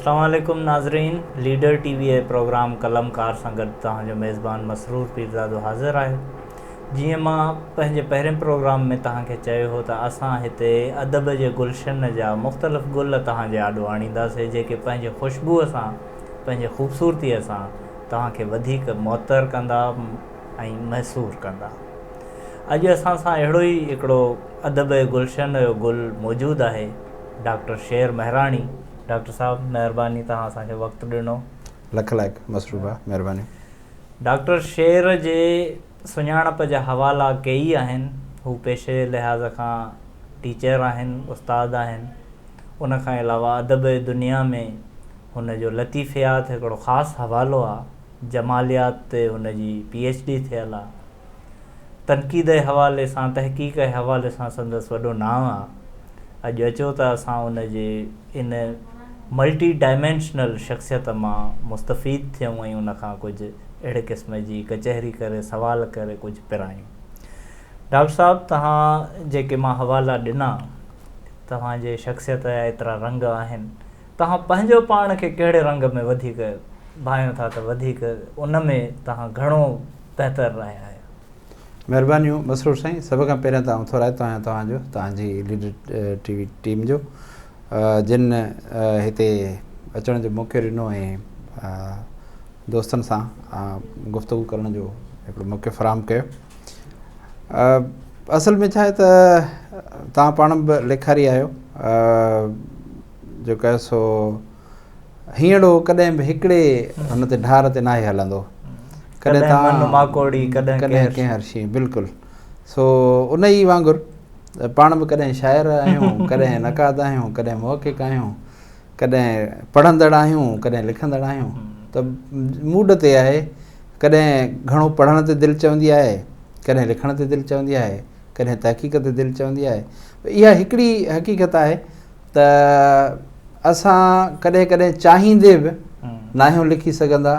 اسلام عليڪم ناظرين ليڊر ٽي وي جي پروگرام قلمڪار سان گڏ توهان جو ميزبان مسرور پيرزادو حاضر آهي. جيئن مان پنهنجي پهرين پروگرام ۾ توهان کي چيو هو ته اسان هتي ادب جي گلشن جا مختلف گل توهان جي آڏو آڻينداسين جيڪي پنهنجي خوشبوء سان پنهنجي خوبصورتيء سان توهان کي وڌيڪ معطر ڪندا ۽ محسور ڪندا. اڄ اسان سان اهڙو ئي هڪڙو ادب جي گلشن جو گل موجود آهي. ڊاڪٽر شير مهراڻي، ڊاڪٽر صاحب مهرباني توهان اسان کي وقت ڏنو. لک لائق مسرور ڀاء مهرباني. ڊاڪٽر شير جي سڃاڻپ جا حوالا ڪيئي آهن، هو پيشي جي لحاظ کان ٽيچر آهن، استاد آهن، ان کان علاوه ادب جي دنيا ۾ هن جو لطيفيات هڪڙو خاص حوالو آ، جماليات تي هن جي پي ايڇ ڊي ٿيل آ. تنقيد جي حوالي سان، تحقيق جي حوالي سان سندس وڏو نانء آ. اڄ اچو ته اسان ان جي ان ملٽي ڊائمينشنل شخصيت مان مستفيد ٿيون ۽ ان کان ڪجهه اهڙي قسم جي ڪچهري ڪري سوال ڪري ڪجهه پرايون. ڊاڪٽر صاحب توهان جيڪي مان حوالا ڏنا، توهان جي شخصيت جا ايترا رنگ آهن، توهان پنهنجو پاڻ کي ڪهڙي رنگ ۾ وڌيڪ ڀانئيو ٿا ته وڌيڪ ان ۾ توهان گهڻو بهتر رهيا آهيو. مهربانيون مسرور سائين سڀ کان پهريان ته آئون ٿورائتو آهيان توهان جو توهان جي ليڊر ٽي وي ٽيم جو جن هتي اچڻ جو موقعو ڏنو ۽ دوستن سان گفتگو ڪرڻ جو هڪڙو موقعو فراهم ڪيو اصل ۾ ڇا آهي ته توهان پاڻ به ليکاري آهيو جيڪو آهي سو هينئڙو ڪڏهن به هڪڙي هن تي ڍار تي ناهي هلندو. ڪڏهن من ماڪوڙي ڪڏهن ڪنهن هرشي بلڪل سو ان ئي وانگر پاڻ به ڪڏهن شاعر آهيون ڪڏهن نقاد آهيون ڪڏهن محقق آهيون ڪڏهن پڙهندڙ آهيون ڪڏهن لکندڙ آهيون ته موڊ تي آهي ڪڏهن گهڻو پڙهڻ تي دل چوندي آهي ڪڏهن لکڻ تي دل چوندي آهي ڪڏهن تحقيق تي دل چوندي آهي اها هڪڙي حقيقت آهي ته اسان ڪڏهن ڪڏهن چاهيندي به ناهيون لکي سگهندا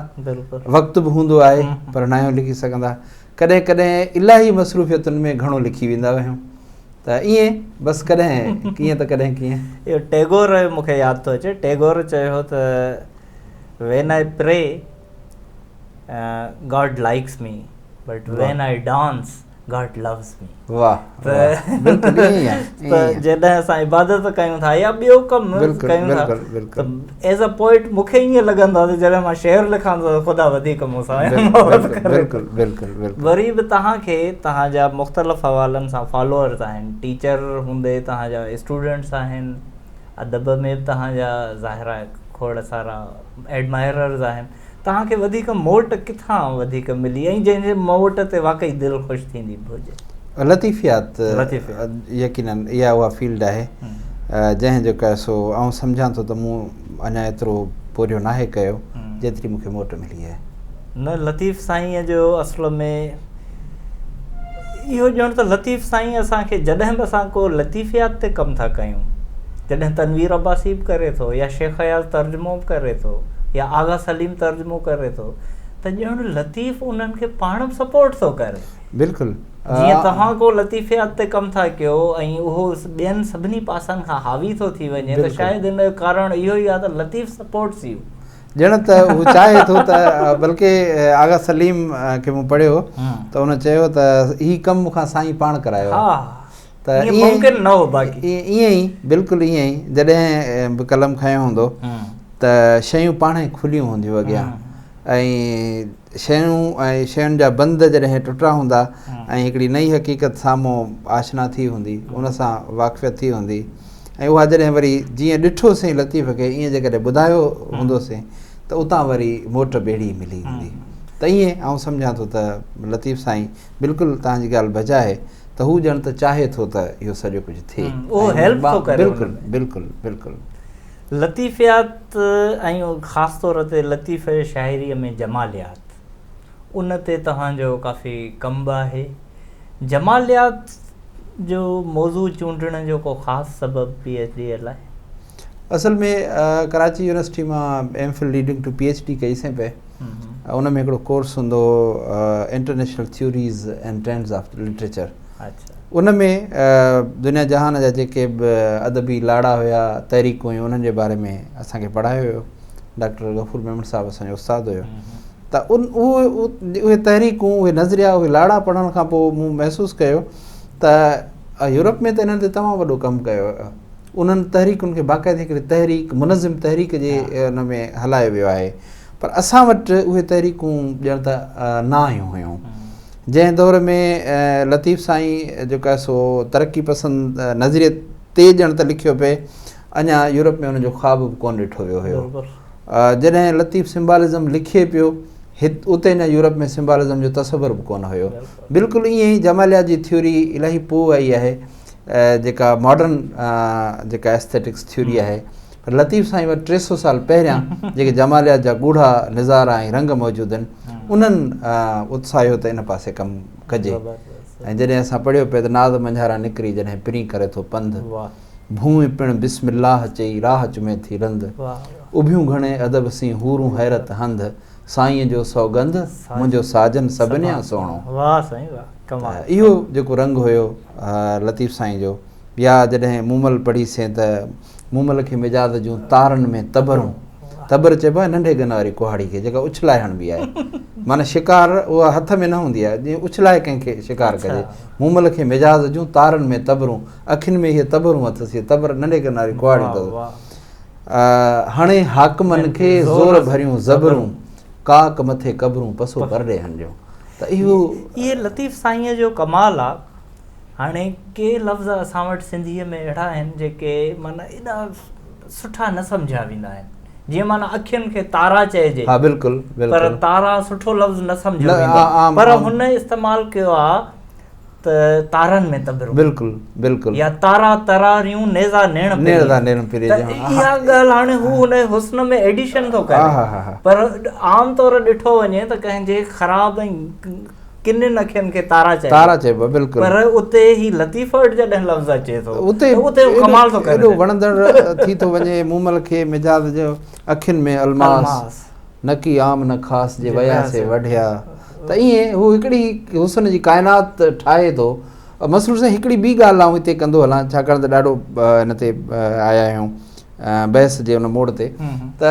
وقت به هوندو آهي پر ناهيون لکي سگهندا ڪڏهن ڪڏهن الاهي مصروفيتن ۾ گهڻو لکي ويندا آهيون ته ائين بس ڪڏهن ڪيئن ته ڪڏهن ڪيئن. اهو ٽيگور مون کي ياد ٿو اچي ٽيگور چيو هو ته when I pray God likes me but when I dance God loves me. واه واه بلڪل ائين ئي آهي ته جڏهن اسان عبادت ڪيون ٿا يا ٻيو ڪم ڪيون ٿا ته ايز ا پوئٽ مون کي ائين لڳندو آهي ته جڏهن مان شعر لکان ٿو ته خدا وڌيڪ مون سان محبت ڪري بلڪل بلڪل بلڪل وري به توهان کي توهان جا مختلف حوالن سان فالوورز آهن ٽيچر هوندي توهان جا اسٽوڊنٽس آهن ادب ۾ به توهان جا ظاهر آهي کوڙ سارا ايڊمائررز آهن توهان کي وڌيڪ موٽ ڪٿان وڌيڪ ملي ۽ جنهن جي موٽ تي واقعي دل خوش ٿيندي به هجي؟ لطيفيات يقيناً اها اها فيلڊ آهي جنهن جيڪو آهي سو آئون سمجهان ٿو ته مون اڃا ايترو پورهيو ناهي ڪيو جيتري مون کي موٽ ملي آهي. نه لطيف سائينء جو اصل ۾ اهو ڄڻ ته لطيف سائين اسان کي جڏهن به اسان ڪو لطيفيات تي ڪم ٿا ڪيون، جڏهن تنوير عباسي به ڪري ٿو يا شيخ اياز ترجمو به ڪري ٿو يا آغا سليم ترجمو ڪري ٿو ته ڄڻ لطيف انهن کي پاڻ به سپورٽ ٿو ڪري. بلڪل. جيئن توهان ڪو لطيفيات تي ڪم ٿا ڪيو ۽ اهو ٻين سڀني پاسن کان حاوي ٿو ٿي وڃي ته شايد ان جو ڪارڻ اهو ئي آهي ته لطيف سپورٽس يو. ڄڻ ته هو چاهي ٿو ته بلڪه آغا سليم کي مون پڙهيو ته ان چيو ته هي ڪم مون کان سائين پاڻ ڪرايو آهي ته ائين ممڪن نه هو باقي ائين ئي بلڪل ائين ئي جڏهن به قلم کنيو هوندو ته شيون پاڻ ئي کليون هونديون اڳيان ۽ شيون ۽ شين جا بند جڏهن ٽٽا هوندا ۽ هڪڙي نئين حقيقت سامهون آشنا ٿي هوندي ان سان واقفيت ٿي هوندي ۽ اها جڏهن وري جيئن ڏٺوسين لطيف کي ائين جيڪڏهن ٻڌايو هوندوسين ته اتان وري موٽ به اهڙي ملي هوندي ته ائين آئون سمجهان ٿو ته لطيف سائين بلڪل توهان جي ڳالهه بجا آهي ته هو ڄڻ ته چاهي ٿو ته اهو سڄو ڪجهه ٿئي اهو هيلپ ٿو ڪري بلڪل بلڪل بلڪل. لطيفيات ۽ خاص طور تي لطيف جي شاعريء ۾ جماليات ان تي توهان جو ڪافي ڪم به آهي. جماليات جو موضوع چونڊڻ جو ڪو خاص سبب پي ايڇ ڊيء لاء؟ اصل ۾ ڪراچي يونيورسٽي مان M Phil leading to P H D ڪئي سين پئي ان ۾ هڪڙو ڪورس هوندو هو international theories and trends of literature ان ۾ دنيا جهان جا جيڪي به ادبي لاڙا هيا تحريڪون هيون انهن جي باري ۾ اسان کي پڙهايو ويو. ڊاڪٽر غفور ميمڻ صاحب اسان جو استاد هيو ته ان اهو اهي تحريڪون اهي نظريا اهي لاڙا پڙهڻ کان پوء مون محسوس ڪيو ته يورپ ۾ ته انهن تي تمام وڏو ڪم ڪيو ويو آهي انهن تحريڪن کي باقاعدي هڪڙي تحريڪ منظم تحريڪ جي ان ۾ هلايو ويو آهي پر اسان وٽ اهي تحريڪون ڄڻ ته نه آيون هيون جنهن دور ۾ لطيف سائين جيڪو آهي سو ترقي پسند نظريي تي ڄڻ ته لکيو پئي اڃا يورپ ۾ ان جو خواب به ڪونه ڏٺو ويو هيو. جڏهن لطيف سمبالزم لکي پيو اتي اڃا يورپ ۾ سمبالزم جو تصور به ڪونه هيو. بلڪل ائين ئي جماليات جي ٿيوري الاهي پوء آئي آهي جيڪا ماڊرن جيڪا ايسٿيٽڪس ٿيوري آهي پر لطيف سائين وٽ 300 سال پهريان جيڪي جماليات جا ڳوڙها نظارا ۽ رنگ موجود آهن انهن اتساهيو ته ان پاسي ڪم ڪجي ۽ جڏهن اسان پڙهيو پئي ته ناز منجهاران نڪري جڏهن پرين ڪري ٿو پنڌ. ڀونء پڻ بسم الله چئي راهه چمي ٿي رند، اڀيون گهڻي ادب سين حورون حيرت هنڌ، سائينء جو سوڳنڌ منهنجو ساجن سڀنيان سهڻو. ته اهو جيڪو رنگ هيو لطيف سائين جو يا جڏهن مومل پڙهي سين ته مومل کي مجاز جون تارن ۾ تبرون، تبر چئبو آهي ننڍي ڳن واري ڪهاڙي کي جيڪا اڇلائي هڻبي آهي معنيٰ شڪار اها هٿ ۾ نه هوندي آهي جيئن اڇلائي ڪنهن کي شڪار ڪجي. مومل کي مجاز جون تارن ۾ تبرون اکين ۾ هيء تبرون اٿس، هيء تبر ننڍي ڪن واري ڪهاڙي اٿس. هڻي حاڪمن کي زور ڀريون زبرون، ڪاڪ مٿي قبرون پسو پرڏيهن جون. ته اهو. اهي لطيف سائينء جو ڪمال آ. هاڻي ڪي لفظ اسان وٽ سنڌيء ۾ اهڙا آهن جيڪي معنيٰ ايڏا سٺا نه سمجهيا ويندا آهن. جيئن معنيٰ اکين کي تارا چئجي. ها بلڪل بلڪل. پر تارا سٺو لفظ نه سمجهيو ويندو آ. پر هن استعمال ڪيو آ. ته تارن ۾ تبرون. بلڪل بلڪل. يا تارا تراريون نيزا نيڻ پرين. نيزا نيڻ پرين ته اها ڳالهه هاڻي هو ان حسن ۾ ايڊيشن ٿو ڪري پر عام طور ڏٺو وڃي ته ڪنهن جي خراب ۽ ڪنن اکين کي تارا چئبو تارا چئبو بلڪل پر اتي هي لطيف وٽ جڏهن لفظ اچي ٿو اتي اتي ڪمال ٿو ڪري ايڏو وڻندڙ ٿي ٿو وڃي مومل کي مجاز جو اکين ۾ الماس نڪي عام نه خاص جي ويا سي وڍيا ته ائين هو هڪڙي حسن جي ڪائنات ٺاهي ٿو. مسرور سائين هڪڙي ٻي ڳالهه آئون هتي ڪندو هلان ڇاڪاڻ ته ڏاڍو هن تي آيا آهيون بحث جي ان موڙ تي ته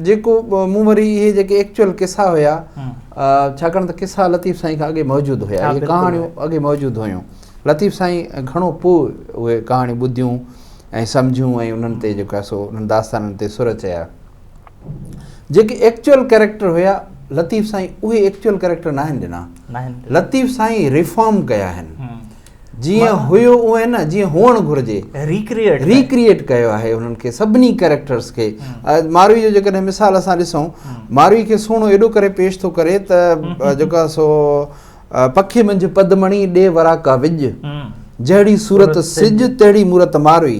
جيڪو مون وري اهي جيڪي ايڪچوئل قصا هيا ڇاڪاڻ ته قصا لطيف سائين کان اڳي موجود هيا اهي ڪهاڻيون اڳي موجود هيون لطيف سائين گهڻو پوء اهي ڪهاڻيون ٻڌيون ۽ سمجهيون ۽ انهن تي جيڪو آهي سو انهن داستانن تي سر چيا جيڪي ايڪچوئل ڪيريڪٽر هيا لطيف سائين اهي ايڪچوئل ڪيريڪٽر ناهن ڏنا لطيف سائين ريفارم ڪيا آهن جيئن هيو اونئن نه جيئن هئڻ گهرجي ريڪريئيٽ ريڪريئيٽ ڪيو آهي انهن کي سڀني ڪيريڪٽرز کي ماروي جو جيڪڏهن مثال اسان ڏسون ماروي کي سهڻو ايڏو ڪري پيش ٿو ڪري ته جيڪو سو پکي منجهه پدمڻي ڏي وراڪا وڄ جهڙي صورت سج تهڙي مورت ماروي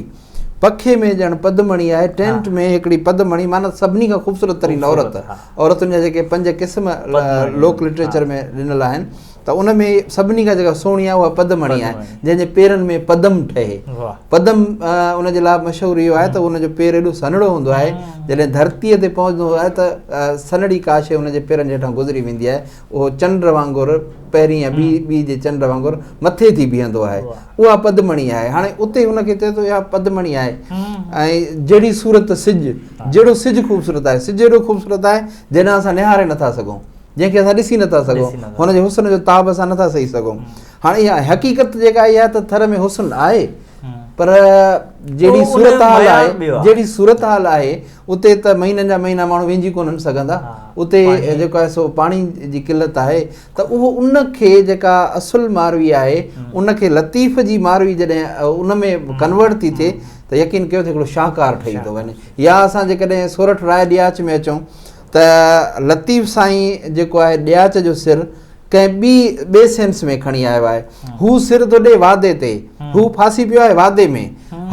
پکي ۾ ڄڻ پدمڻي آهي ٽينٽ ۾ هڪڙي پدمڻي معنيٰ سڀني کان خوبصورت ترين عورت عورتن جا جيڪي پنج قسم لوڪ لٽريچر ۾ ڏنل آهن ته ان ۾ سڀني کان جيڪا سهڻي آهي اها پدمڻي آهي جنهن جي پيرن ۾ پدم ٺهي پدم ان جي لاء مشهور اهو آهي ته ان جو پير ايڏو سنهڙو هوندو آهي جڏهن ڌرتيء تي پهچندو آهي ته سنهڙي ڪا شيء ان جي پيرن جي هيٺان گذري ويندي آهي اهو چنڊ وانگر پهرين يا ٻي ٻي جي چنڊ وانگر مٿي ٿي بيهندو آهي اها پدمڻي آهي هاڻي اتي هن کي چئي ٿو اها پدمڻي آهي ۽ جهڙي صورت سج جهڙو سج خوبصورت آهي سج ايڏو خوبصورت آهي جنهن ڏانهن اسان نهاري نٿا سگهون جنهن کي اسان ڏسي نٿا سگهون هن جي حسن جو تاب اسان نٿا سهي سگهون هاڻي اها حقيقت جيڪا اها ته ٿر ۾ حسن آهي پر جهڙي صورتحال آهي جهڙي صورتحال آهي اتي ته مهينن جا مهينا ماڻهو وينجهي ڪونهن سگهندا اتي جيڪو آهي سو پاڻي جي قلت آهي ته اهو ان کي جيڪا اصل ماروي آهي ان کي لطيف جي ماروي جڏهن ان ۾ ڪنورٽ ٿي ٿئي ته يقين ڪيو ته هڪڙو شاهڪار ٺهي ٿو وڃي يا اسان جيڪڏهن سورٺ راء ڏياچ ۾ اچون ته لطيف سائين جيڪو آهي ڏياچ جو سر ڪنهن ٻي ٻئي سينس ۾ کڻي آيو آهي. هو سر ٿو ڏي وعدي تي. هو ڦاسي پيو آهي وعدي ۾.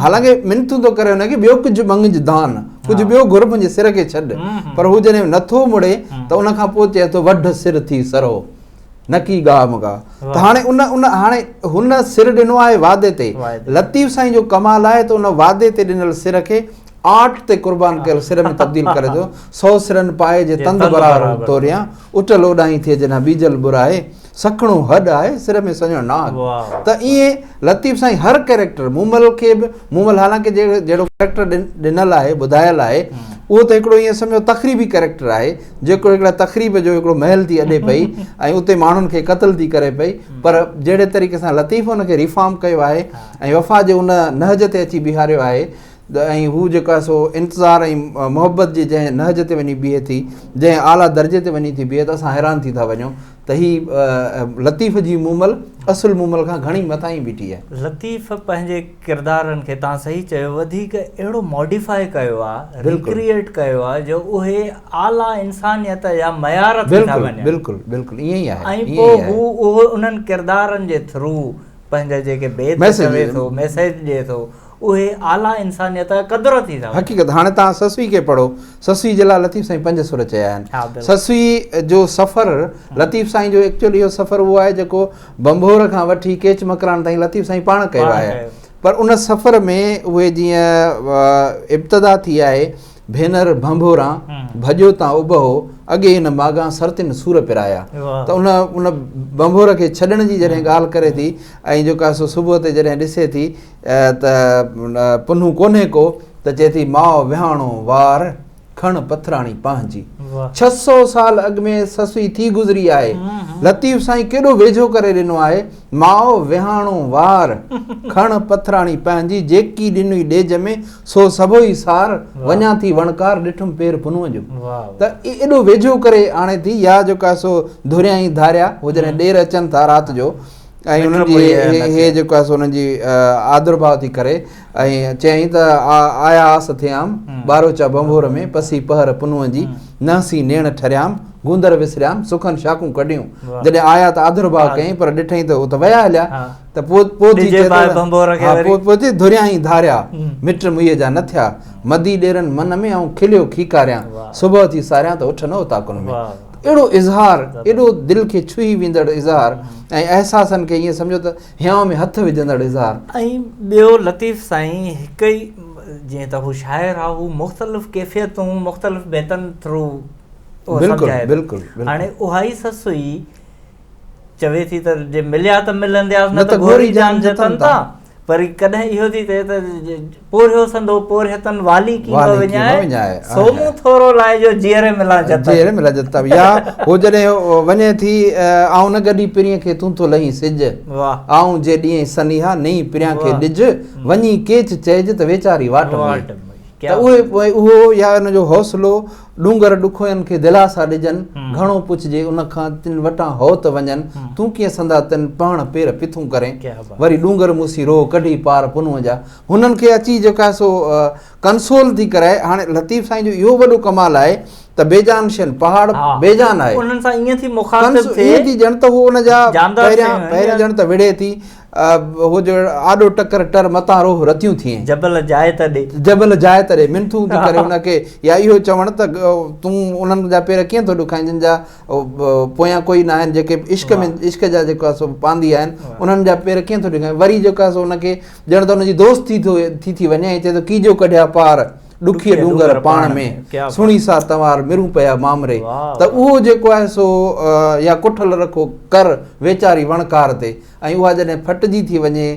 حالانڪه منٿون ٿو ڪري هن کي ٻيو ڪجهه مڱج دان، ڪجهه ٻيو گهر منهنجي سر کي ڇڏ. پر هو جڏهن نٿو مڙي ته ان کان پوء چئي ٿو وڍ سر ٿي سرهو، نڪي ڳاهه مگاهه. ته هاڻي ان ان هاڻي هن سر ڏنو آهي وعدي تي. لطيف سائين جو ڪمال آهي ته ان وعدي تي ڏنل سر کي آرٽ تي قربان ڪيل سر ۾ تبديل ڪري ٿو. سو سرن پائي جي تند برار توريان، اٽل اوڏانهين ٿئي جنهن ٻيجل ٻرائي. سکڻو هڏ آهي، سر ۾ سڄڻ ناهه. ته ائين لطيف سائين هر ڪئريڪٽر، مومل کي به، مومل حالانڪه جهڙو ڪئريڪٽر ڏنل آهي، ٻڌايل آهي، اهو ته هڪڙو ائين سمجهو تخريبي ڪئريڪٽر آهي، جيڪو هڪڙا تخريب جو هڪڙو محل ٿي اڏي پئي ۽ اتي ماڻهن کي قتل ٿي ڪري پئي، پر جهڙي طريقي سان لطيف ان کي ريفارم ڪيو آهي ۽ وفا جي ان نهج تي اچي بيهاريو آهي ۽ هو جيڪو آهي سو انتظار ۽ محبت جي جنهن نهج تي وڃي بيهي ٿي، جنهن اعليٰ درجي تي وڃي ٿي بيهي ته اسان حيران ٿي ٿا وڃون ته هي لطيف جي مومل اصل مومل کان گهڻي مٿاهين بيٺي آهي. لطيف پنهنجي ڪردارن کي توهان صحيح چيو وڌيڪ اهڙو ماڊيفاء ڪيو آهي، ريڪريئيٽ ڪيو آهي جو اهي اعليٰ انسانيت جا معيار ٿي ٿا وڃن. بلڪل بلڪل ائين ئي آهي. ۽ پوء هو اهو انهن ڪردارن جي ٿرو پنهنجا جيڪي بيت چوي ٿو، ميسيج ڏئي ٿو اهي اعليٰ انسانيت جا قدر ٿي ٿا وڃن. حقيقت هاڻي توهان سسئي کي پڙهو، سسئي جي لاء لطيف سائين پنج سر چيا آهن. سسئي جو سفر لطيف سائين جو ايڪچوئلي اهو سفر اهو آهي جيڪو ڀنڀور کان وٺي ڪيچ مڪران تائين لطيف سائين پاڻ ڪيو آهي. پر ان سفر ۾ اهي جيئن ابتدا ٿي آهي ڀينر ڀنڀوران ڀڄو تان اڀهو اڳي ان ماڳان سرتين سور پرايا ته ان ان ڀنڀور کي ڇڏڻ جي جڏهن ڳالهه ڪري ٿي ۽ جيڪو آهي سو صبح تي جڏهن ڏسي ٿي ته پنهون ڪونهي ڪو ته چئي ٿي ماء وهاڻو وار کڻ پٿراڻي پنهنجي. 600 سال اڳ ۾ سسئي ٿي گذري آهي. لطيف سائين ڪيڏو ويجهو ڪري ڏنو آهي، ماء وهاڻو وار کڻ پٿراڻي پنهنجي، جيڪي ڏنوئي ڏيج ۾ سو سڀوئي سار، وڃان ٿي وڻڪار ڏٺم پير پنهونء جو. ته ايڏو ويجهو ڪري آڻي ٿي يا جيڪو آهي سو ڌريائين ڌاريا، هو جڏهن ڏير اچن ٿا رات جو ۽ انهن جي هي جيڪو آهي سو انهن جي آدرڀاء ٿي ڪري ۽ چيائين ته آيا آس ٿيام ٻاروچا ڀنڀور ۾ پسي پهر پنهونء جي نهسين نيڻ ٺريام گوندر وسريام سکن شاخون ڪڍيون جڏهن آيا ته آدرڀاء ڪيائين پر ڏٺائين ته هو ته ويا هليا ته پوء پوء ٿي چئي ته پوء پوء ٿي ڌريائين ڌاريا مٽ مئي جا نه ٿيا مدي ڏيرن من ۾ آئون کليو کيڪاريان صبح ٿي ساريان ته اٺ نه اوطاقن ۾ اهڙو اظهار، ايڏو دل کي ڇهي ويندڙ اظهار ۽ احساسن کي ائين سمجهو ته هيانء ۾ هٿ وجهندڙ اظهار. ۽ ٻيو لطيف سائين هڪ ئي جيئن ته هو شاعر آ هو مختلف ڪيفيتون مختلف بيتن ٿرو اهو سمجهائي ٿو. هاڻي اها ئي سسئي چوي ٿي ته جي مليا ته ملندياس نه ته گهوري جان جتن تان. پر ڪڏهن اهو ٿي چئي ته پورهيو سندو پورهيتن والي ڪين وڃائي سو مون ٿورو لاء جو جيئري ملان جتن جيئري ملان جتن يا هو جڏهن وڃي ٿي آئون نه گڏي پرين کي تون ٿو لهين سج آئون جي ڏينهن سنيها نئين پريان کي ڏج وڃي ڪيچ چئج ته ويچاري واٽ مئي ته اهي اهو يا ان جو حوصلو ڏونگر ڏکوين کي دلاسا ڏجن، گهڻو پڇجي ان کان تن وٽان هوت وڃن، تون ڪيئن سندا تن پهڻ پير پٿون ڪرين، وري ڏونگر مون سين روهه ڪڍي پار پنهونء جا، هنن کي اچي جيڪو آهي سو ڪنسول ٿي ڪرائي، هاڻي لطيف سائين جو اهو وڏو ڪمال آهي ته بيجان شين، پهاڙ بيجان آهي، انهن سان ائين ٿي مخاطب ٿئي، ائين ٿي ڄڻ ته هو ان جا پهريان پهريان ڄڻ ته وڙهي ٿي، هو جو آڏو ٽڪر ٽر متان روهه رتيون ٿئين. جبل جاء ته ڏي. جبل جاء ته ڏي. منٿون ٿي ڪري ان کي يا اهو چوڻ ته تون انهن جا پير ڪيئن ٿو ڏکائين جن جا پويان ڪوئي نه آهن جيڪي عشق ۾ عشق جا جيڪو آهي سو پانڌي آهن انهن جا پير ڪيئن ٿو ڏکائين وري جيڪو آهي سو ان کي ڄڻ ته ان جي دوست ٿي ٿو ٿي ٿي وڃي ۽ چئي ٿو ڪيجو ڪڍيا پار ڏکيء ڏونگر پاڻ ۾ سڻي سا تنوار مرون پيا مامري ته اهو جيڪو آهي سو يا ڪٺل رکو ڪر ويچاري وڻڪار تي ۽ اها جڏهن ڦٽجي ٿي وڃي،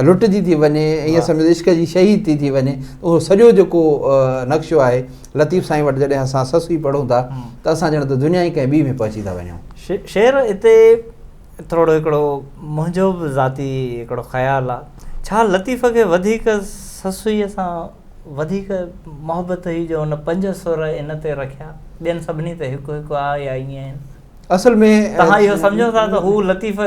لٽجي ٿي وڃي، ائين سمجهه عشق جي شهيد ٿي ٿي وڃي ته اهو سڄو جيڪو نقشو آهي لطيف سائين وٽ جڏهن اسان سسئي پڙهون ٿا ته اسان ڄڻ ته دنيا ئي ڪنهن ٻي ۾ پهچي ٿا وڃون. شعر اتي ٿورو هڪڙو منهنجو به ذاتي هڪڙو خيال آ، ڇا لطيف کي وڌيڪ سسئيء سان وڌيڪ محبت هئي جو هن پنج سر ان تي رکيا، ٻين سڀني تي هڪ هڪ آ يا ائين آهن؟ اصل ۾ توهان اهو سمجهو ٿا ته هو لطيف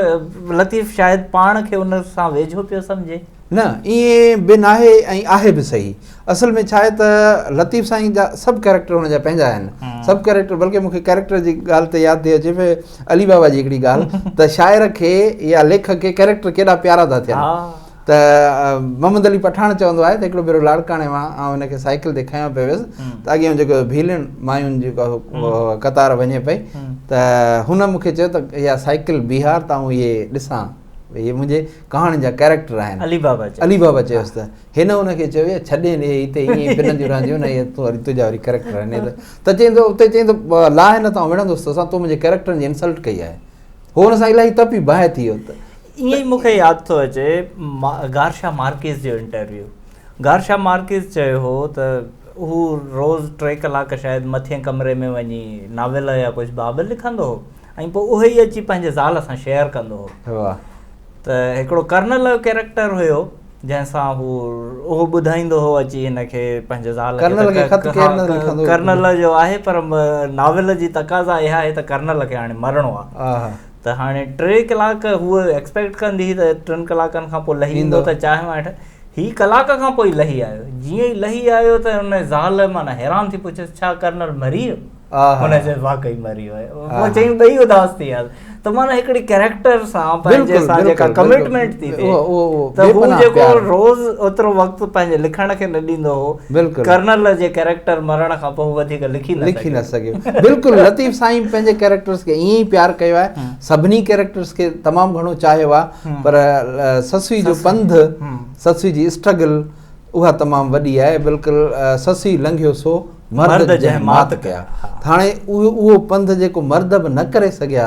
لطيف شايد پاڻ کي ان سان ويجهو پيو سمجهي؟ نه ائين به ناهي ۽ آهي به صحيح. اصل ۾ ڇا آهي ته لطيف سائين جا سڀ ڪيريڪٽر هن جا پنهنجا آهن. سڀ ڪيريڪٽر بلڪه مون کي ڪيريڪٽر جي ڳالهه تي ياد ٿي اچي علي بابا جي هڪڙي ڳالهه ته شاعر کي يا ليکڪ کي ڪيريڪٽر ڪيڏا پيارا ٿا ٿين. ته محمد علي پٺاڻ چوندو آهي ته هڪڙو ڀيرو لاڙڪاڻي مان آئون هن کي سائيڪل تي کنيو پيو ويس ته اڳيان جيڪو ڀيلڻ ماين جي قطار وڃي پئي ته هن مون کي چيو ته اها سائيڪل بيهار ته آئون اهي ڏسان اهي منهنجي ڪهاڻين جا ڪيريڪٽر آهن علي بابا چيو علي بابا چيس ته هن ان کي چيو ڇڏين اهي هتي ائين ئي پننديون رهنديون نه اهي تون وري تنهنجا وري ڪيريڪٽر آهن ته چئين ٿو اتي چئين ٿو لاهه نه ته آئون وڙهندس توسان تو منهنجي ڪيريڪٽرن جي انسلٽ ڪئي آهي. هو ان سان الاهي تپي باهه ٿي ويو ته. ائين ئي مون کي ياد ٿو اچي گارشا مارڪيز جو انٽرويو. گارشا مارڪيز چيو هو ته هو روز ٽي ڪلاڪ شايد مٿئين ڪمري ۾ وڃي ناول يا ڪجهه باب لکندو هو ۽ پوء اهي ئي اچي پنهنجي زال سان شيئر ڪندو هو. ته هڪڙو ڪرنل جو ڪيريڪٽر هيو جنهن سان هو اهو ٻڌائيندو هو اچي هن کي پنهنجي زال کي ڪرنل کي خط ڪير نه لکندو ڪرنل جو آهي پر ناول جي تقاضا اها آهي ته ڪرنل کي هاڻي مرڻو آهي ته هاڻي ٽي ڪلاڪ هوء ايڪسپيڪٽ ڪندي هئي ته ٽن ڪلاڪن کان پوء لهي ايندو ته چانهه وانهه هي ڪلاڪ کان پوء لهي آيو جيئن ئي لهي آيو ته هن زال معنيٰ حيران ٿي پڇيس ڇا ڪرنل مري ويو هن چيس واقعي مري ويو پوء چيائين ٻئي اداس ٿي ويا ته معنيٰ هڪڙي ڪيريڪٽر سان پنهنجي سان جيڪا ڪمٽمينٽ ٿي ٿئي ته هو جيڪو روز اوترو وقت پنهنجي لکڻ کي نه ڏيندو هو ڪرنل جي ڪيريڪٽر مرڻ کان پوء هو وڌيڪ لکي نه لکي نه سگهيو بلڪل لطيف سائين پنهنجي ڪيريڪٽرز کي ائين ئي پيار ڪيو آهي سڀني ڪيريڪٽرز کي تمام گهڻو چاهيو آهي پر سسئي جو پنڌ سسئي جي اسٽرگل اها تمام وڏي آهي بلڪل سسئي لنگهيو سو مرد جنهن مات ڪيا هاڻي اهو پنڌ جيڪو مرد به نه ڪري سگهيا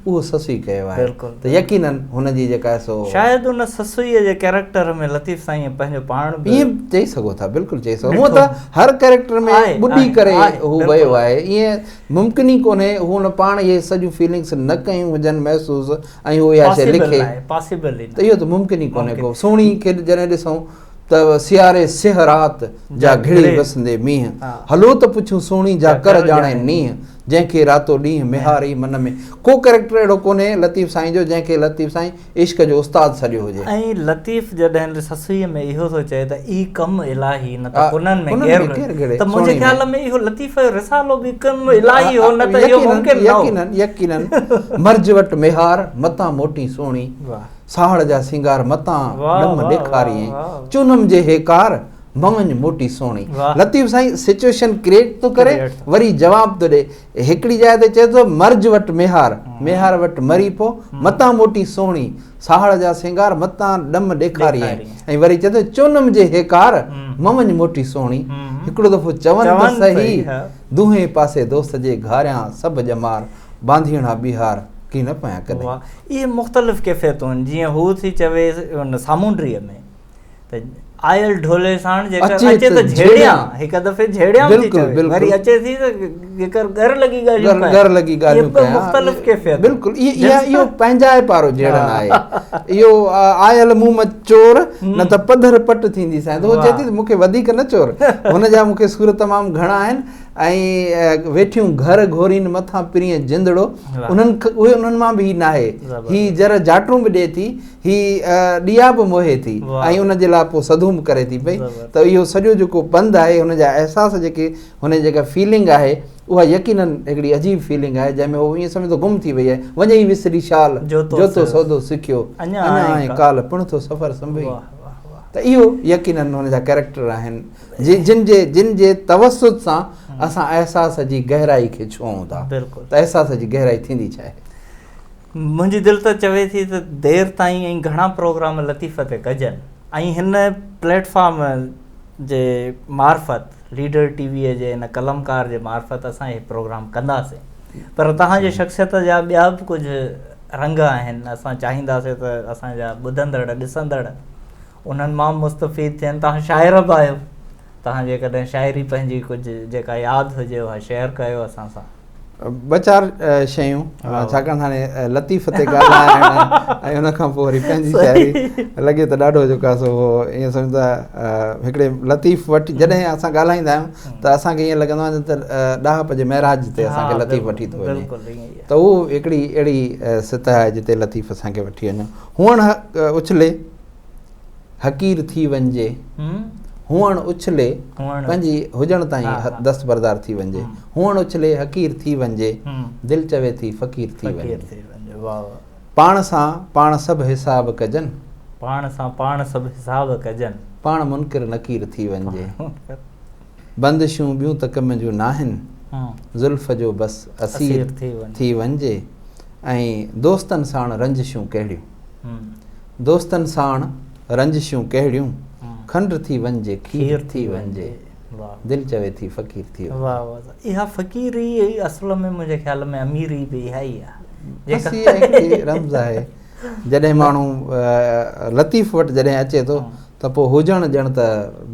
اهو سسئي ڪيو آهي ته يقينن هن جي جيڪا آهي سو شايد ان سسئي جي ڪيريڪٽر ۾ لطيف سائين پنهنجو پاڻ به ائين چئي سگهو ٿا بلڪل چئي سگهو هونء ته هر ڪيريڪٽر ۾ ٻڏي ڪري هو ويو آهي ائين ممڪن ئي ڪونهي هو نه پاڻ اهي سڄيون فيلنگس نه ڪيون هجن محسوس ۽ هو اها شيء لکي پاسيبل ئي ته اهو ته ممڪن ئي ڪونهي ڪو سهڻي کي جڏهن ڏسون ته سياري سيهه رات جا گهڙي وسندي مينهن هلو ته پڇون سهڻي جا ڪر ڄاڻي نينهن جنهن کي راتو ڏينهن مهاري من ۾ ڪو ڪريڪٽر اهڙو ڪونهي لطيف سائين جو جنهن کي لطيف سائين عشق جو استاد سڏيو هجي. ۽ لطيف جڏهن سسئيء ۾ اهو ٿو چئي ته اي ڪم الاهي نه ته ڪنن ۾ ڪير گهڙي ته منهنجي خيال ۾ اهو لطيف جو رسالو به ڪم الاهي هو نه ته اهو ممڪن نه هو. يقينن يقينن مرج وٽ ميهار متان موٽين سهڻي. ساهڙ جا سينگار متان ڏم ڏيکاريين، چونم جي هيڪار مڱ موٽي سهڻي. لطيف سائين سچوئيشن ڪريئيٽ ٿو ڪري وري جواب ٿو ڏي. هڪڙي جاء تي چئي ٿو مرج وٽ ميهار، ميهار وٽ مري پو، متان موٽي سهڻي، ساهڙ جا سينگار متان ڏم ڏيکاريين ۽ وري چئي ٿو چونم جي هيڪار مڱ موٽي سهڻي. هڪڙو دفعو چون ته سهي، دونهين پاسي دوست جي گهاريان سڀ ڄمار. ٻانڌيئڻا ٻيهار ڪي نه پيان ڪڏهن. واهه اهي مختلف ڪيفيتون جيئن هو ٿي چوي ان سامونڊريء ۾ ته آيل ڍولي ساڻ جيڪر اچي ته جهيڙيان هڪ دفعي جهيڙيان ٿي چوي وري اچي ٿي ته جيڪر ڳر لڳي ڳالهيون ڪيان ڳر لڳي ڳالهيون ڪيان مختلف ڪيفيت بلڪل اها اهو پنهنجائپ وارو جهيڙڻ آهي اهو آيل مون م چور نه ته پڌر پٽ ٿيندي سائين ته هو چئي ٿي ته مون کي وڌيڪ نه چور هن جا مون کي سور تمام گهڻا آهن ۽ ويٺيون گهر گهورين مٿان پرينء جندڙو انهن اهي انهن مان به هي ناهي هي جر جاٽون به ڏئي ٿي هي ڏيئا به موهي ٿي ۽ ان جي لاء پوء سڌون به ڪري ٿي پئي ته اهو سڄو جيڪو پنڌ آهي هن جا احساس جيڪي هن جي جيڪا فيلنگ آهي اها يقينن هڪڙي عجيب فيلنگ آهي جنهن ۾ هو ائين سمجهي ٿو گم ٿي وئي آهي وڃئي وسري شال جو تو سودو سکيو اڃا آهين ڪالهه پڻ ٿو سفر سنڀري ته اهو يقينن هن جا ڪيريڪٽر آهن جن جي جن جي توسط سان اسان احساس جي گهرائي کي ڇهون ٿا ته احساس جي گهرائي ٿيندي ڇا آهي؟ منهنجي دل ته چوي ٿي ته دير تائين ۽ گهڻا پروگرام لطيف تي ڪجن ۽ هن پليٽ فارم جي معرفت ليڊر ٽي وي جي هن قلمڪار جي معرفت اسان هي پروگرام ڪنداسين پر توهان جي شخصيت جا ٻيا به ڪجهه رنگ آهن اسان چاهينداسين ته اسان جا ٻڌندڙ ڏسندڙ انهن مان به مستفيد ٿين. توهان شاعر به آهيو، توهان جيڪڏهن شاعري پنهنجي ڪجهه جيڪا ياد هجي اها شيئر ڪيو اسان سان. ٻه چار شيون ڇاڪاڻ ته هاڻي لطيف تي ڳالهائڻ ۽ ان کان پوء وري پنهنجي شاعري لڳي ته ڏاڍو جيڪو آهي سو ائين سمجهه ته هڪڙي لطيف وٽ جڏهن اسان ڳالهائيندا آهيون ته اسان کي ائين لڳندو آهي ته ڏاهپ جي معراج تي اسان کي لطيف وٺي ٿو وڃي ته اهو هڪڙي اهڙي سطح آهي جتي لطيف اسان کي وٺي وڃي هئڻ اڇلي حقير ٿي وڃجي، هئڻ اڇلي پنهنجي هجڻ تائين دستبردار ٿي وڃجي، هئڻ اڇلي حقير ٿي وڃجي، دل چوي ٿي فقير ٿي وڃجي. پاڻ سان پاڻ سڀ حساب ڪجن. پاڻ سان پاڻ سڀ حساب ڪجن. پاڻ منڪر نڪير ٿي وڃجي. بندشون ٻيون ته ڪم جون ناهن، زلف جو بس اسير ٿي وڃجي ۽ دوستن ساڻ رنجشون ڪهڙيون. دوستن ساڻ رنجشون ڪهڙيون، کنڊ ٿي وڃجي کير ٿي وڃجي، دل چوي ٿي فقير ٿي وڃجي. واهه واهه اها فقيري اصل ۾ منهنجي خيال ۾ اميري به اها ئي آهي. بس اها هڪڙي رمز آهي. جڏهن ماڻهو لطيف وٽ جڏهن اچي ٿو ته پوء هجڻ ڄڻ ته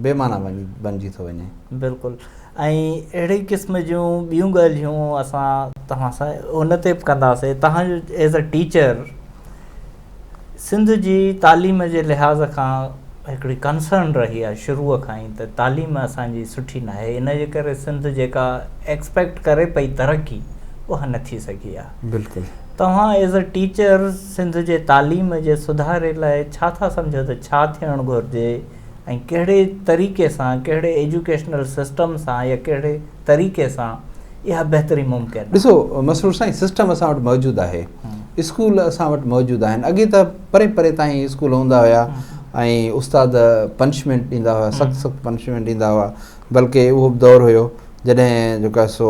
بي معنيٰ بنجي ٿو وڃي. بلڪل ۽ اهڙي قسم جون ٻيون ڳالهيون اسان توهان سان ان تي به ڪنداسين. توهان جو ايز اي ٽيچر سنڌ جي تعليم جي لحاظ کان هڪڙي ڪنسرن رهي آهي شروع کان ئي ته تعليم اسان جي سٺي ناهي ان جي ڪري سنڌ جيڪا ايڪسپيڪٽ ڪري پئي ترقي اها نه ٿي سگهي آهي. بلڪل. توهان ايز اي ٽيچر سنڌ جي تعليم جي سڌاري لاء ڇا ٿا سمجهو ته ڇا ٿيڻ گهرجي ۽ ڪهڙي طريقي سان ڪهڙي ايجوڪيشنل سسٽم سان يا ڪهڙي طريقي سان اها بهتري ممڪن آهي. ڏسو مسرور سائين سسٽم اسان وٽ موجود آهي اسڪول اسان وٽ موجود آهن اڳي ته پري پري تائين اسڪول هوندا هيا ۽ استاد پنشمينٽ ڏيندا هيا سخت سخت پنشمينٽ ڏيندا هئا بلڪه اهو به دور هيو جڏهن جيڪو آهي سو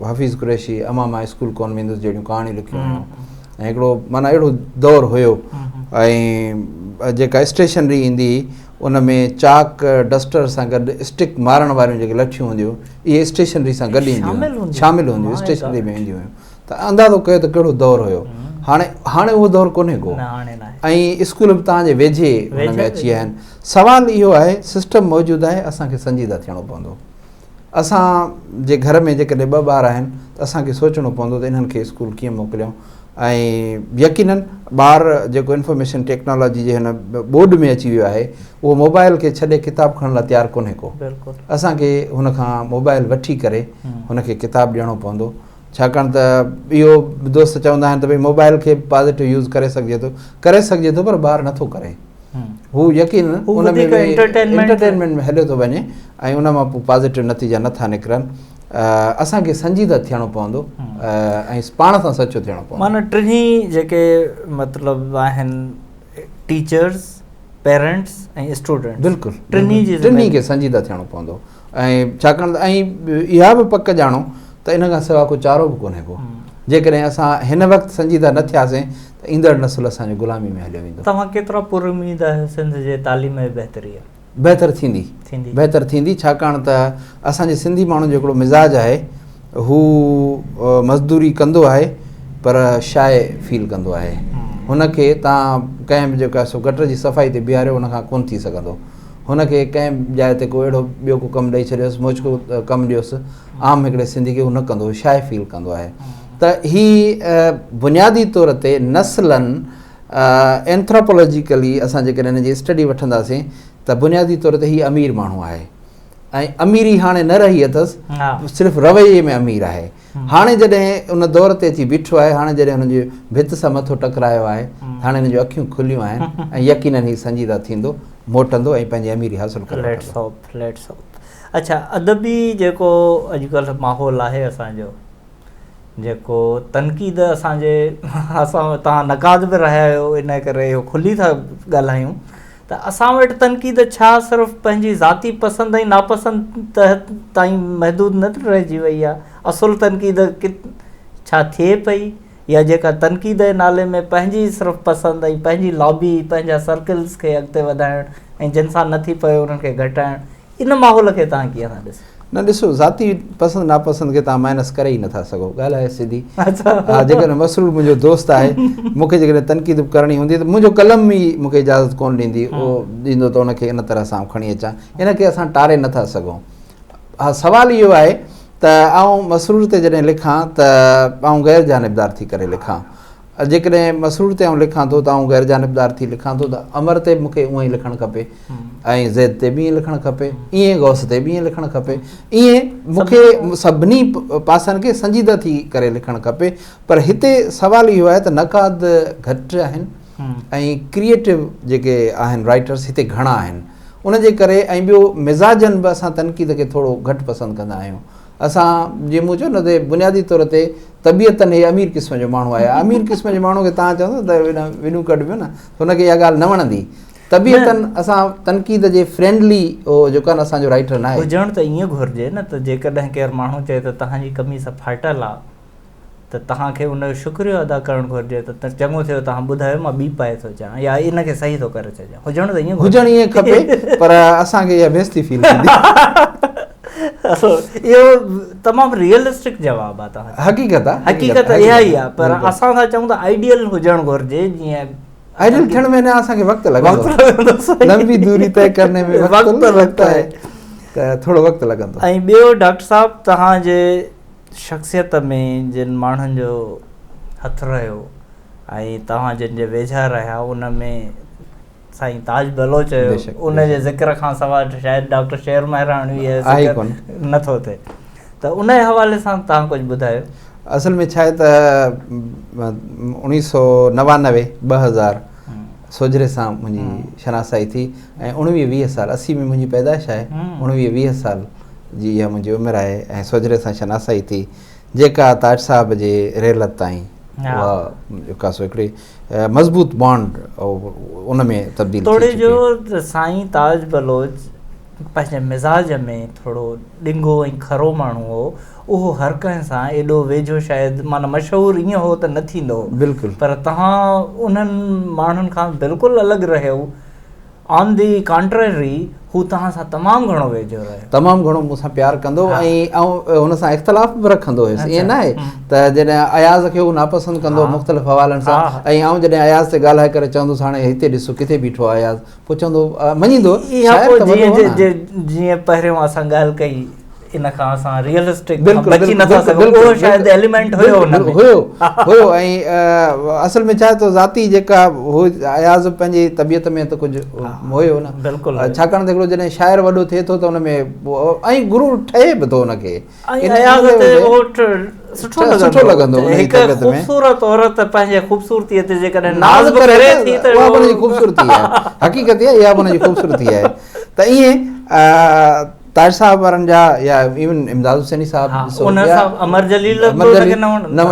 حفيظ قريشي امان مان اسڪول ڪونه ويندس جهڙيون ڪهاڻيون لکيون هيون ۽ هڪڙو معنيٰ اهڙو دور هيو ۽ جيڪا اسٽيشنري ايندي هئي ان ۾ چاڪ ڊسٽر سان گڏ اسٽڪ مارڻ واريون جيڪي لٺيون هونديون اهي اسٽيشنري سان گڏ اينديون هيون شامل هونديون اسٽيشنري ۾ اينديون هيون ته اندازو ڪيو ته ڪهڙو دور هيو هاڻي هاڻي اهو دور ڪونهي ڪو ۽ اسڪول به توهان جي ويجهي ان ۾ اچي ويا آهن سوال اهو آهي سسٽم موجود آهي اسان کي سنجيده ٿيڻو پوندو اسان جي گهر ۾ جيڪڏهن ٻه ٻار آهن ته اسان کي سوچڻو پوندو ته انهن کي اسڪول ڪيئن موڪليون ۽ يقينن ٻار جيڪو انفارميشن ٽيڪنالاجي جي هن ٻوڏ ۾ اچي ويو آهي اهو موبائل کي ڇڏي ڪتاب کڻڻ لاء تيار ڪونهي ڪو اسان کي هن کان موبائل وٺي ڪري هن کي ڪتاب ڏيڻو پوندو ڇاڪاڻ ته اهو دوست چوندا آهن ته ڀئي موبائل کي پازيٽو يوز ڪري سگهجي ٿو ڪري سگهجي ٿو پر ٻار نٿو ڪري هو يقينن ان ۾ انٽرٽينمينٽ ۾ هليو ٿو وڃي ۽ ان مان پوء پازيٽو نتيجا نٿا نڪرن اسان کي سنجيده ٿيڻو پوندو ۽ پاڻ سان سچو ٿيڻو پوندو. معنيٰ ٽنهي جيڪي مطلب آهن ٽيچرز، پيرنٽس ۽ اسٽوڊنٽس بلڪل ٽنهي جي ٽنهي کي سنجيده ٿيڻو پوندو ۽ ڇاڪاڻ ته ۽ اها به پڪ ڄاڻو ته ان کان سواء ڪو چارو به ڪونهي ڪو جيڪڏهن اسان هن وقت سنجيده نه ٿياسين ته ايندڙ نسل اسان جو غلامي ۾ هليو ويندو. توهان ڪيترا پر اميد آهيو سنڌ جي تعليم ۾ بهتري آ؟ بهتر ٿيندي بهتر ٿيندي ڇاڪاڻ ته اسان جي سنڌي ماڻهن جو هڪڙو مزاج آهي هو مزدوري ڪندو آهي پر شاء فيل ڪندو آهي هن کي تان ڪنهن به جيڪو آهي سو گٽر جي صفائي تي بيهاريو هن کان ڪونه ٿي سگهندو هن کي ڪنهن جاء تي ڪو اهڙو ٻيو ڪو ڪم ڏئي ڇڏيوس موچڪو ڪم ڏيوس عام هڪڙي سنڌي کي هو نه ڪندو شاء فيل ڪندو آهي ته هي بنيادي طور تي نسلن اينٿراپولاجيڪلي اسان جيڪڏهن هن جي اسٽڊي وٺنداسين ته بنيادي طور تي هي امير ماڻهو آهي ۽ اميري هاڻي نه رهي اٿس صرف رويي ۾ امير آهي هاڻي جڏهن ان دور تي اچي بيٺو آهي هاڻي جڏهن هن جي ڀت سان مٿو ٽڪرايو آهي هاڻي هن جون اکيون کليون آهن ۽ يقينن هي سنجيده ٿيندو موٽندو ۽ پنهنجي اميري حاصل ڪري ليٽس هوپ ليٽس هوپ اڇا ادبي جيڪو اڄڪلهه ماحول آهي اسان جو جيڪو تنقيد اسان جي اسان توهان نقاد به رهيا آهيو ان ڪري اهو کلي ٿا ڳالهايون ته اسان وٽ تنقيد ڇا صرف پنهنجي ذاتي پسند ۽ ناپسند تحت تائين محدود نه رهجي وئي آهي اصل تنقيد ڇا ٿئي پئي يا جيڪا تنقيد جي نالي ۾ پنهنجي صرف پسند ۽ پنهنجي لابي پنهنجا سرڪلز کي اڳتي وڌائڻ ۽ جن سان نه ٿي پيو انهن کي گهٽائڻ ان ماحول کي توهان ڪيئن ٿا ڏسو؟ نه ڏسو ذاتي پسند ناپسند کي توهان مائنس ڪري ئي نٿا سگهو ڳالهه آهي سڌي ها جيڪڏهن مسرور منهنجو دوست آهي مون کي جيڪڏهن تنقيد به ڪرڻي هوندي ته منهنجو قلم ئي مون کي اجازت ڪونه ڏيندي اهو ڏيندو ته ان کي ان طرح سان کڻي اچان ان کي اسان ٽاري نٿا سگهون ها سوال اهو آهي ته آئون مسرور تي جڏهن لکان ته آئون غير جانبدار ٿي ڪري لکان جيڪڏهن مسرور تي آئون لکان ٿو ته آئون غير جانبدار ٿي لکان ٿو ته امر تي به مون کي اونئن ئي لکڻ کپي ۽ زيد تي به ائين لکڻ کپي ائين غوث تي به ائين لکڻ کپي ائين مون کي سڀني پاسن کي سنجيده ٿي ڪري لکڻ کپي پر هتي سوال اهو آهي ته نقاد گهٽ آهن ۽ ڪريئيٽو جيڪي آهن رائٽرس هتي گهڻا آهن ان جي ڪري ۽ ٻيو مزاجن به اسان تنقيد کي ٿورو گهٽ پسند ڪندا آهيون اسان جيئن مون چيو نه ته بنيادي طور تي طبيعتن هي امير قسم جو ماڻهو آهي امير قسم جي ماڻهو کي توهان چوندو ته وڏون ڪڍبيون نه ته هن کي اها ڳالهه نه وڻندي طبيعتن اسان تنقيد جي فرينڊلي جيڪو آهي نه اسان جو رائيٽر نه آهي. هجڻ ته ائين گهرجي نه ته جيڪڏهن ڪير ماڻهو چئي ته توهان جي قميص ڦاٽل آ ته توهان کي ان جو شڪريو ادا ڪرڻ گهرجي ته چڱو ٿيو توهان ٻڌايو مان ٻي پائي ٿو اچان يا ان کي صحيح ٿو ڪري ڇڏيان هجڻ ته ائين هجڻ ائين کپي پر اسان کي اها بيستي فيل ٿيندي. اهو تمام ريئلسٽڪ جواب آ توهان جو. حقيقت آ. حقيقت اها ئي آ پر اسان ٿا چئون ته آئيڊيل هجڻ گهرجي جيئن آئيڊيل ٿيڻ ۾ اڃا اسان کي وقت لڳندو. لمبي دوري طئي ڪرني ۾ وقت لگتا هي ته ٿورو وقت لڳندو. ۽ ٻيو ڊاڪٽر صاحب توهان جي شخصيت ۾ جن ماڻهن جو هٿ رهيو ۽ توهان جن جي ويجها رهيا ان ۾ سائين تاج بلوچ هيو ان جي ذڪر کان سواء شايد ڊاڪٽر شير مهراڻوي جو ذڪر نه ٿو ٿئي ته ان جي حوالي سان توهان ڪجهه ٻڌايو. اصل ۾ ڇا آهي ته 1999 2000 سوجهري سان منهنجي شناسائي ٿي ۽ اڻويهه ويهه سال 80 ۾ منهنجي پيدائش آهي اڻويهه ويهه سال جي اها منهنجي عمر آهي ۽ سوجهري سان شناسائي ٿي جيڪا تاج صاحب جي رحلت تائين اها جيڪا سو هڪڙي مضبوط بانڊ ان ۾ تبديل ٿي توڙي جو سائين تاج بلوچ پنهنجي مزاج ۾ ٿورو ڏنگو ۽ کرو ماڻهو هو اهو هر ڪنهن سان ايڏو ويجهو شايد معنيٰ مشهور ائين هو ته نه ٿيندو هو بلڪل پر توهان انهن ماڻهن کان بلڪل الڳ رهيو آن the ڪانٽريري هو توهان سان تمام گهڻو ويجهو رهيو. تمام گهڻو مون سان پيار ڪندو هو ۽ آئون هن سان اختلاف به رکندو هيس ائين نه آهي ته جڏهن اياز کي هو ناپسند ڪندو هو مختلف حوالن سان ۽ آئون جڏهن اياز تي ڳالهائي ڪري چوندو هوس هاڻي هتي ڏسو ڪٿي بيٺو آهي اياز پوء چوندو هو مڃيندو هو شاعر ته وڏو هو نه. جيئن پهريون اسان ڳالهه ڪئي ان کان اسان ريئلسٽڪ کان بچي نٿا سگهون اهو شايد ايليمينٽ هيو ان ۾ هيو هيو ۽ اصل ۾ ڇا آهي ته ذاتي جيڪا هو اياز پنهنجي طبيعت ۾ ته ڪجهه هيو نه بلڪل ڇاڪاڻ ته هڪڙو جڏهن شاعر وڏو ٿئي ٿو ته ان ۾ ۽ غرور ٺهي به ٿو ان کي ۽ اياز تي اهو سٺو سٺو لڳندو هو هڪ خوبصورت عورت پنهنجي خوبصورتي تي جيڪڏهن ناز به ڪري ٿي ته اها به ان جي خوبصورتي آهي حقيقت اها به ان جي خوبصورتي آهي ته ائين تاج صاحب وارن جا يا ايون امداد حسيني صاحب ڏسو ان سان امر جليل به ان کي نه وڻندو نه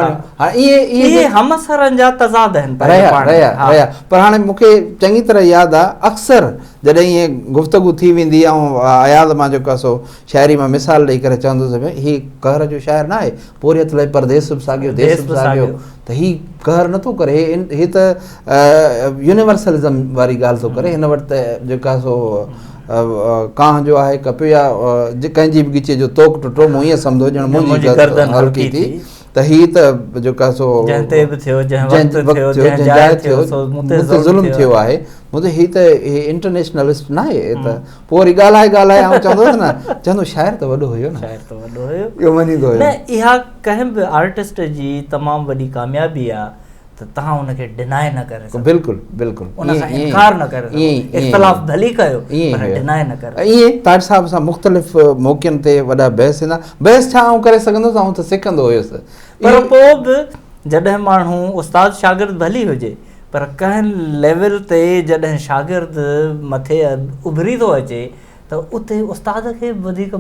ها اهي اهي همعصرن جا تضاد آهن رهيا رهيا رهيا پر هاڻي مون کي چڱي طرح ياد آ اڪثر جڏهن ائين گفتگو ٿي ويندي ۽ اياز مان جيڪو سو شاعري مان مثال ڏئي ڪري چوندو هوس هي قهر جو شاعر نه آهي پورهيت لئه پرديس به ساڳيو ديس به ساڳيو ته هي قهر نٿو ڪري هي ته يونيورسلزم واري ڳالهه ٿو ڪري هن وٽ ته جيڪا سو ڪانه جو آهي ڪپيو يا ڪنهن جي به ڳچيء جو طوق ٽٽو مون ائين سمجهو ڄڻ منهنجي گردن هلڪي ٿي ته هي ته جيڪا سو جنهن تي به ٿيو جنهن وقت ٿيو جنهن جاء ٿيو سو مون تي ظلم ٿيو آهي مون تي هي ته هي انٽرنيشنلسٽ نه آهي ته پوء وري ڳالهائي ڳالهائي آئون چوندو هوس نه چوندو شاعر ته وڏو هيو نه شاعر ته وڏو هيو اهو مڃيندو هيو نه اها ڪنهن به آرٽسٽ جي تمام وڏي ڪاميابي آهي ته توهان ان کي ڊنائي نه ڪري سگهو بلڪل بلڪل ان کان انڪار نه ڪري سگهو اختلاف ڀلي ڪيو پر ڊنائي نه ڪري ائين تاج صاحب سان مختلف موقعن تي وڏا بحث ٿيندا بحث ڇا آئون ڪري سگهندو هوس آئون ته سکندو هيس پر پوء به جڏهن ماڻهو استاد شاگرد ڀلي هجي پر ڪنهن ليول تي جڏهن شاگرد مٿي اڀري ٿو اچي ته اتي استاد کي به وڌيڪ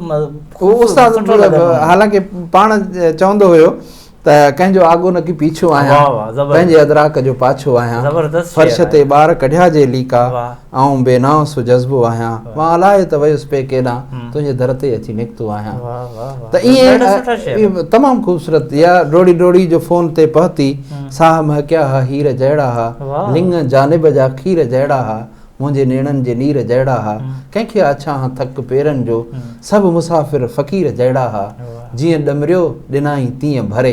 استاد سٺو لڳندو هوندو. حالانڪه پاڻ چوندو هيو ته ڪنهن جو آڳو نه ڪي پيڇو آهيان پنهنجي ادراڪ جو پاڇو آهيان فرش تي ٻار ڪڍيا جي ليڪا آئون بي نانء سو جذبو آهيان مان الائي ته ويس پئي ڪيڏانهن تنهنجي در تي اچي نڪتو آهيان ته ائين تمام خوبصورت يا ڊوڙي ڊوڙي جو فون تي پهتي ساهه مهڪيا ها هير جهڙا ها لڱ جانب جا کير جهڙا ها منهنجي نيڻن جي نير جهڙا ها، ڪنهن کي آڇان ها ٿڪ پيرن جو، سڀ مسافر فقير جهڙا ها، جيئن ڏمريو ڏنائين تيئن ڀري،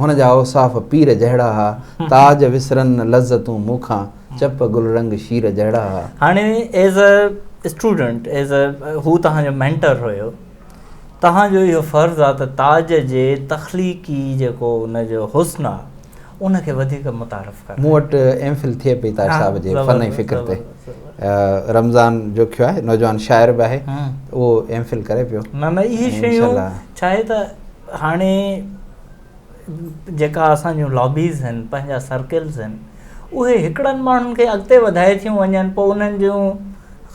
هن جا اوصاف پير جهڙا ها، تاج وسرن نه لذتون مون کان، چپ گل رنگ شير جهڙا ها. هاڻي as a student as a هو توهان جو مينٽر هيو توهان جو اهو فرض آ ته تاج جي تخليقي جيڪو ان جو حسن آ ان کي وڌيڪ متعارف ڪرايو. مون وٽ ايم فل ٿئي پئي تاج صاحب جي فن ۽ فڪر تي. رمضان جوکيو آهي نوجوان شاعر به آهي اهو ايم فل ڪري پيو. نه نه اهي شيون ڇا آهي ته هاڻي جيڪا اسان جون لابيز آهن پنهنجا سرڪلز آهن اهي هڪڙن ماڻهن کي اڳتي وڌائي ٿيون وڃن پوء انهن جون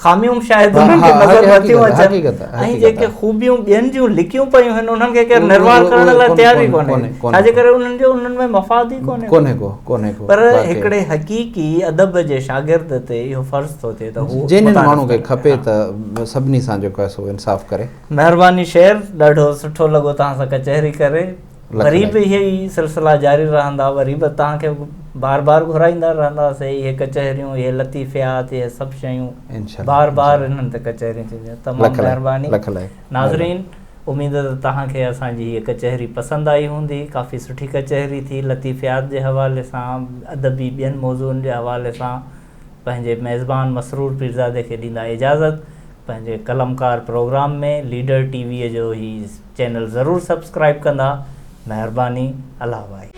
خاميون به شايد انهن کي نظر نه ٿيون اچن ۽ جيڪي خوبيون ٻين جون لڪيون پيون آهن انهن کي ڪير نروار ڪرڻ لاء تيار ئي ڪونهي ڇا جي ڪري انهن جو انهن ۾ مفاد ئي ڪونهي ڪونهي ڪو ڪونهي ڪو پر هڪڙي حقيقي ادب جي شاگرد تي اهو فرض ٿو ٿئي ته هو جنهن ماڻهو کي کپي ته سڀني سان جيڪو آهي سو انصاف ڪري. مهرباني شير ڏاڍو سٺو لڳو توهان سان ڪچهري ڪري. وري به اهي ئي سلسلا جاري رهندا، وري به توهان کي بار بار گهرائيندا رهنداسين، اهي ڪچهريون، اهي لطيفيات، اهي سڀ شيون بار بار انهن تي ڪچهريون ٿينديون. تمام مهرباني. ناظرين اميد ته توهان کي اسان جي هيء ڪچهري پسند آئي هوندي. ڪافي سٺي ڪچهري ٿي لطيفيات جي حوالي سان، ادبي ٻين موضوعن جي حوالي سان. پنهنجي ميزبان مسرور پيرزادي کي ڏيندا اجازت. پنهنجي قلمڪار پروگرام ۾ ليڊر ٽي ويء جو هي چينل ضرور سبسڪرائيب ڪندا. مهرباني. الله واهي.